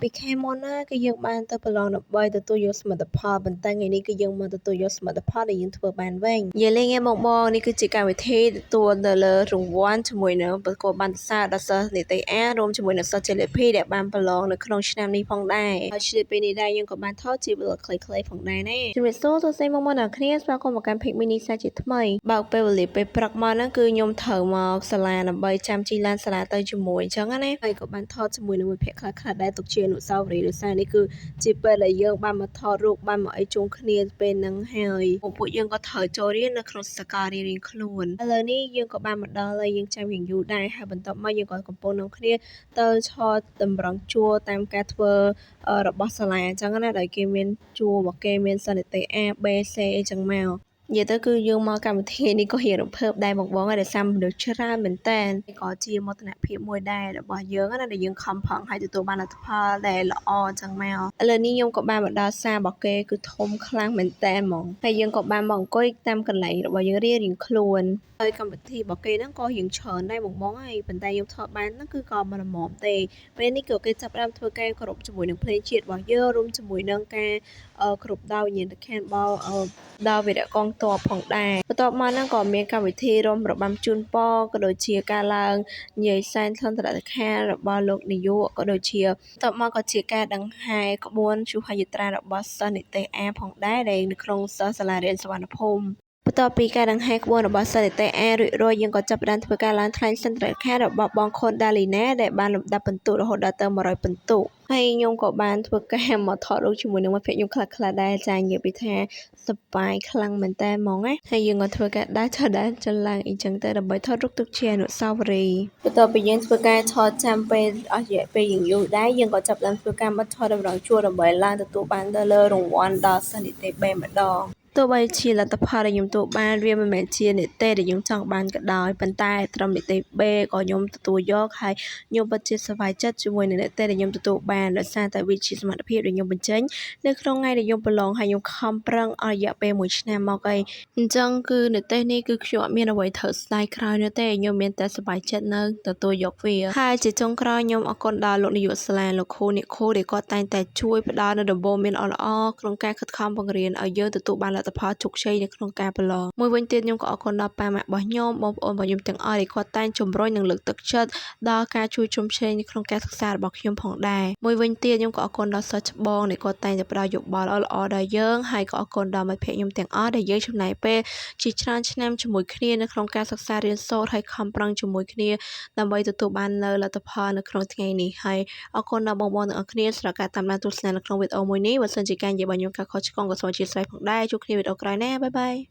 ពីខែមុនណាគឺយើងបានទៅប្រឡងដើម្បីទទួលយកសមិទ្ធផលប៉ុន្តែថ្ងៃនេះគឺយើងមកទទួលយកសមិទ្ធផលដែលយើងធ្វើបានវិញនិយាយលេងឯងបងបងនេះគឺជាកម្មវិធីទទួលទៅលើរង្វាន់ជាមួយនឹងប្រកួតបានសរសើរដល់សិស្សនីតិ A រួមជាមួយនឹងសិស្ស JLP ដែលបានប្រឡងនៅក្នុងឆ្នាំនេះផងដែរហើយឆ្លៀតពេលនេះដែរយើងក៏បានថតជា vlog ខ្លីៗផងដែរណាជំរាបសួរសួស្តីមកមកដល់គ្នាស្វាគមន៍មកកាន់ Page Mini សាជាថ្មីបើកពេលវេលាពេលព្រឹកមកហ្នឹងគឺខ្ញុំត្រូវមកសាលាដើម្បីចាំជិះឡានសាលាទៅជាមួយអញ្ចឹងណាហើយក៏បានថតជាមួយនឹងមិត្តភក្តិខ្លះៗដែរទុកជាអនុស្សាវរីយ៍ដោយសារនេះគឺជាពេលដែលយើងបានមកថតរូបបានមកអីជុំគ្នាពេលហ្នឹងហើយពួកយើងក៏ត្រូវចូលរៀននៅក្នុងសាកលរៀងៗខ្លួនឥឡូវនេះយើងក៏បានមកដល់ហើយយើងចាំរៀងយូរដែរហើយបន្ទាប់មកយើងក៏កំពុងនាំគ្នាទៅឈរតម្រង់ជួរតាមការធ្វើរបស់សាលាអញ្ចឹងណាដោយគេមានជួររបស់គេមានសន្និតិ A B C អីចឹងមកនិយាយទៅគឺយើងមកកម្មវិធីនេះក៏រៀងរំភើបដែរបងបងដោយសារមនុស្សច្រើនមែនតើក៏ជាមោទនភាពមួយដែររបស់យើងណាដែលយើងខំប្រឹងឲ្យទទួលបានលទ្ធផលដែលល្អអញ្ចឹងមកឥឡូវនេះខ្ញុំក៏បានមកដល់សាលរបស់គេគឺធំខ្លាំងមែនតើហ្មងហើយយើងក៏បានមកអង្គុយតាមកន្លែងរបស់យើងរៀងៗខ្លួនហើយកម្មវិធីរបស់គេហ្នឹងក៏រៀងច្រើនដែរបងបងហើយប៉ុន្តែខ្ញុំថតបានហ្នឹងគឺក៏មិនល្មមទេពេលនេះក៏គេចាប់ផ្ដើមធ្វើការគោរពជាមួយនឹងភ្លេងជាតិរបស់យើងរួមជាមួយនឹងការគោរពដល់វិញ្ញាណក្ខន្ធរបស់ដល់វីរៈកងទ័ពផងដែរបន្ទាប់មកហ្នឹងក៏មានកម្មវិធីរំរបាំជូនពរក៏ដូចជាការឡើងនិយាយសែនសន្ទរកថារបស់លោកនាយកក៏ដូចជាបន្ទាប់មកក៏ជាការដង្ហែក្បួនជួហយាត្រារបស់សិស្សនិទេស A ផងដែរដែលនៅក្នុងសិស្សសាលារៀនសុវណ្ណភូមិបន្ទាប់ពីការដង្ហែក្បួនរបស់សិស្សនិទេស A រួចរាល់យើងក៏ចាប់ផ្ដើមធ្វើការឡើងថ្លែងសន្ទរកថារបស់បងខុនដាលីណាដែលបានលំដាប់ពិន្ទុរហូតដល់ទៅ100ពិន្ទុហើយខ្ញុំក៏បានធ្វើការមកថតរូបជាមួយនឹងមិត្តភក្តិខ្ញុំខ្លះៗដែរចានិយាយពីថាសប្បាយខ្លាំងមែនតើហ្មងណាហើយយើងក៏ធ្វើការដើរចុះដើរចុះឡើងអីចឹងទៅដើម្បីថតរូបទុកជាអនុស្សាវរីយ៍បន្ទាប់ពីយើងធ្វើការថតចាំពេលអស់រយៈពេលយ៉ាងយូរដែរយើងក៏ចាប់ផ្ដើមធ្វើការមកថតតម្រង់ជួរដើម្បីឡើងទទួលបានទៅលើរង្វាន់ដល់សិស្សនិទេស B ម្ដងទោះបីជាលទ្ធផលដែលខ្ញុំទទួលបានវាមិនមែនជានិទេសដែលខ្ញុំចង់បានក៏ដោយប៉ុន្តែត្រឹមនិទេស B ក៏ខ្ញុំទទួលយកហើយខ្ញុំពិតជាសប្បាយចិត្តជាមួយនឹងនិទេសដែលខ្ញុំទទួលបានដោយសារតែវាជាសមត្ថភាពដែលខ្ញុំបញ្ចេញនៅក្នុងថ្ងៃដែលខ្ញុំប្រឡងហើយខ្ញុំខំប្រឹងអស់រយៈពេល1ឆ្នាំមកអីអញ្ចឹងគឺនិទេសនេះគឺខ្ញុំអត់មានអ្វីត្រូវស្ដាយក្រោយនោះទេខ្ញុំមានតែសប្បាយចិត្តនៅទទួលយកវាហើយជាចុងក្រោយខ្ញុំអរគុណដល់លោកនាយកសាលាលោកគ្រូអ្នកគ្រូដែលគាត់តែងតែជួយផ្ដល់នូវដំបូន្មានល្អៗក្នុងការខិតខំបង្រៀនឲ្យយើងទទួលបានលទ្ធផលជោគជ័យនៅក្នុងការប្រឡងមួយវិញទៀតខ្ញុំក៏អរគុណដល់ប៉ាម៉ាក់របស់ខ្ញុំបងប្អូនរបស់ខ្ញុំទាំងអស់ដែលគាត់តែងជំរុញនិងលើកទឹកចិត្តដល់ការជួយជ្រោមជ្រែងនៅក្នុងការសិក្សារបស់ខ្ញុំផងដែរមួយវិញទៀតខ្ញុំក៏អរគុណដល់សិស្សច្បងដែលគាត់តែងតែផ្ដល់យោបល់ល្អៗដល់យើងហើយក៏អរគុណដល់មិត្តភក្តិខ្ញុំទាំងអស់ដែលយើងចំណាយពេលជាច្រើនឆ្នាំជាមួយគ្នានៅក្នុងការសិក្សារៀនសូត្រហើយខំប្រឹងជាមួយគ្នាដើម្បីទទួលបាននូវលទ្ធផលនៅក្នុងថ្ងៃនេះហើយអរគុណដល់បងប្អូនទាំងអស់គ្នាសម្រាប់ការតាមដានទស្សនានៅក្នុងវីដេអូមួយនេះបើសិនជាការនិយាយរបស់ខ្ញុំការខុសឆ្គងក៏សូមអធ្យាស្រ័យផងដែរជួបគ្នាវីដេអូក្រោយណាbye bye.